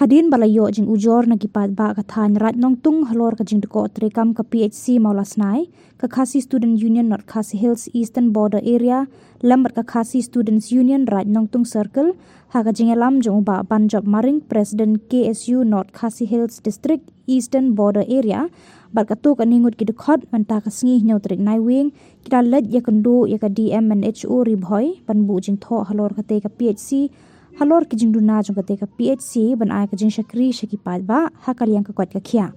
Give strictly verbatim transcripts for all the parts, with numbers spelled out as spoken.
Hadien ba la ïoh jingujor na ki paidbah ka thaiñ Raid Nongtung halor ka jingdkhoh treikam ka P H C Mawlasnai, ka Khasi Student Union North Khasi Hills Eastern Border Area lem bad ka Khasi Students Union Raid Nongtung Circle, ha ka jingïalam jong u Bah Banjop Maring, President K S U North Khasi Hills District Eastern Border Area, bad katto katne ngut ki dkhot, mynta ka sngi hynñiew tarik Naiwieng, ki la leit ïakynduh ïa ka D M and H O Ri Bhoi ban buh jingthoh halor katei ka P H C, halor ki jingduna jong katei ka P H C ban ai ka jingshakri sha ki paidbah ha ka liang ka koit ka khiah.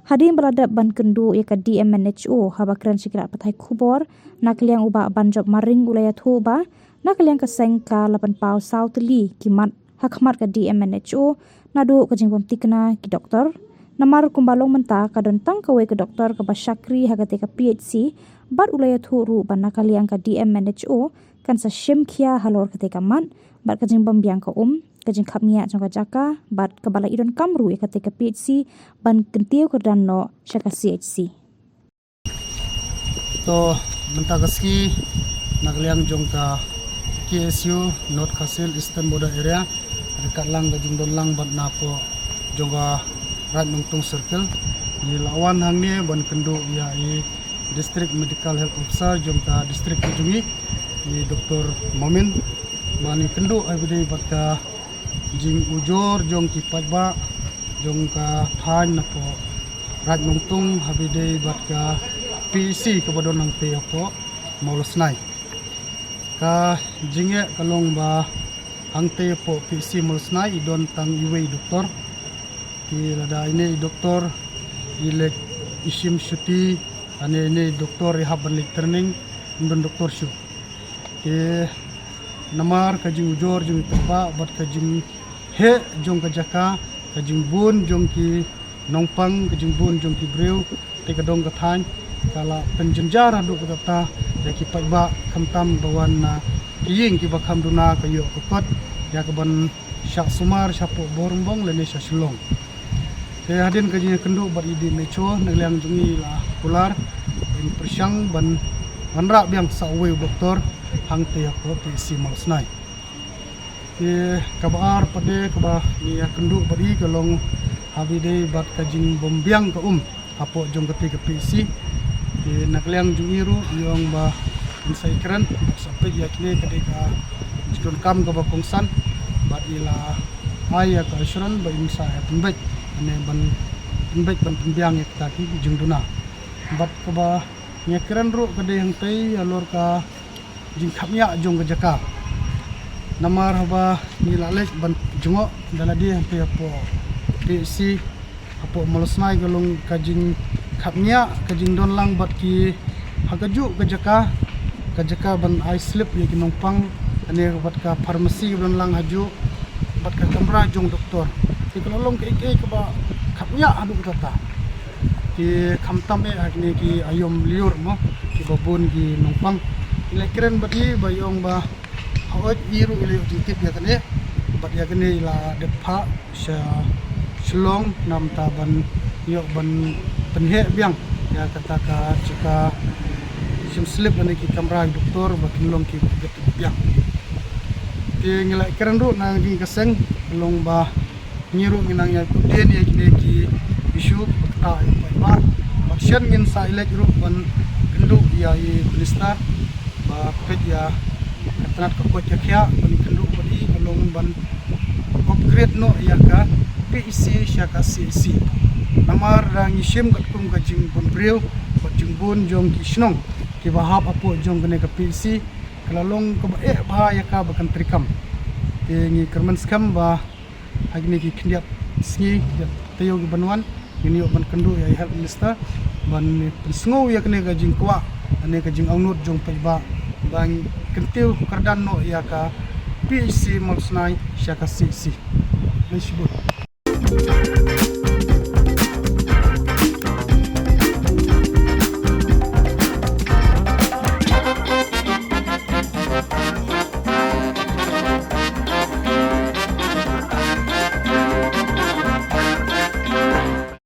Hadien ba la dep ban kynduh ïa ka D M and H O, haba kren sha ki lad pathai khubor, na ka liang u Bah Banjop Maring u la ïathuh ba na ka liang ka seng ka la pynpaw saw tylli ki mat ha khmat ka D M and H O, naduh ka jingbym thikna ki doktor. Namar kumba long mynta ka don tang kawei ka doktor kaba shakri ha katei ka P H C, bad u la ïathuh ruh ba na ka liang ka D M and H O kan sa shim khia halor katei ka mat, bad ka jingbym biang ka um, ka jingkhapngiah jong ka jaka, bad kaba la i donkam ruh ïa katei ka P H C ban kyntiew kyrdan noh sha ka C H C. To, mynta ka sngi, na ka liang jong ka K S U North Khasi Hills Eastern Border Area, ryngkat lang ka jingdon lang bad na poh jong ka Raid Nongtung Circle, ngi la wan hangne ban kynduh ïa i District Medical Health Officer jong ka district ka jong ngi, i Doktor Momin, ban ïakynduh ha ba ïadei bad ka jingujor jong ki paidbah jong ka thaiñ na poh Raid Nongtung ha ba ïadei bad ka P H C kaba don hangtei hapoh Mawlasnai. Ka jingeh ka long ba hangtei hapoh P H C Mawlasnai i don tang iwei i doktor. Te lada ine i doktor i leit i shim shuti, lane ine i doktor i hap ban leit training, ym don doktor shuh. Te namar ka jingujor jong ki paidbah bad ka jingheh jong ka jaka, ka jingbun jong ki nongpang, ka jingbun jong ki briew, te ka dong ka thaiñ ka la pynjynjar haduh katta ïa ki paidbah, khamtam ba wan na ki ïing kiba kham duna ka ïoh ka kot ïa kaban shah sumar shapoh Bohrymbong lane sha Shillong. Te hadien ka jingïakynduh bad i D M H O, na ka liang jong ngi la kular ban pyrshang ban wanrah biang sa uwei u doktor hangtei hapoh P H C Mawlasnai. Te kaba ar pat de kaba ngi ïakynduh bad i ka long ha ba ïadei bad ka jingbym biang ka um hapoh jong katei ka P H C. Te na ka liang jong i ruh i ong ba in sa ïakren bad sa peit ïa kine ka dei ka jingdonkam kaba kongsan, bad i la ai ïa ka assurance ba in sa ïa pynbeit, lane ban pynbeit ban pynbiang ïa kita ki jingduna. Bad kaba ngi ïakren ruh ka dei hangtei halor ka jingkhapngiah jong ka jaka. Namar haba ngi la leit ban jngoh da lade hangtei hapoh P H C hapoh Mawlasnai, ka long ka jingkhapngiah, ka jingdon lang bad ki ha kajuh ka jaka, ka jaka ban ai slip ïa ki nongpang, lane bad ka pharmacy ka don lang hajuh, bad ka kamra jong doktor. Te ka la long kaei kaei kaba khapngiah haduh katta. Te khamtam eh ha kine ki aïom lyiur mo, kiba bun ki nongpang. I la kren bad i ba i ong ba hooid i ruh i la ïoh jingtip ïa kane, bad ïa kane i la dep phah sha Shillong namar ban ïoh ban pynheh biang ïa kata ka jaka shim slip lane ki kamra ki doktor ba kin long kiba biang. Te ngi la kren ruh na ngi ka seng, long ba ngi ruh ngi nang ïa kut dien ïa kine ki issue ba ktah ïa u paidbah. Bad shen ngin sa ïaleit ruh ban kynduh ïa i minister ba peit ïa ka tnat ka koit ka khiah, ban kynduh bad i ka long ban upgrade noh ïa ka P H C sha ka C H C. Namar da ngi shim katkum ka jingbun briew bad jingbun jong ki shnong kiba hap hapoh jong kane ka P H C, ka la long kaba eh bha ïa ka ba kan treikam. Te ngi kyrmen skhem ba ha kine ki khyndiat sngi, khyndiat taïew kiban wan, ngin ïoh ban kynduh ïa i Health Minister ban pynsngew ïa kane ka jingkwah, kane ka jingangnud jong paidbah ban kyntiew kyrdan noh ïa ka P H C Mawlasnai sha ka C H C. Khublei shibun.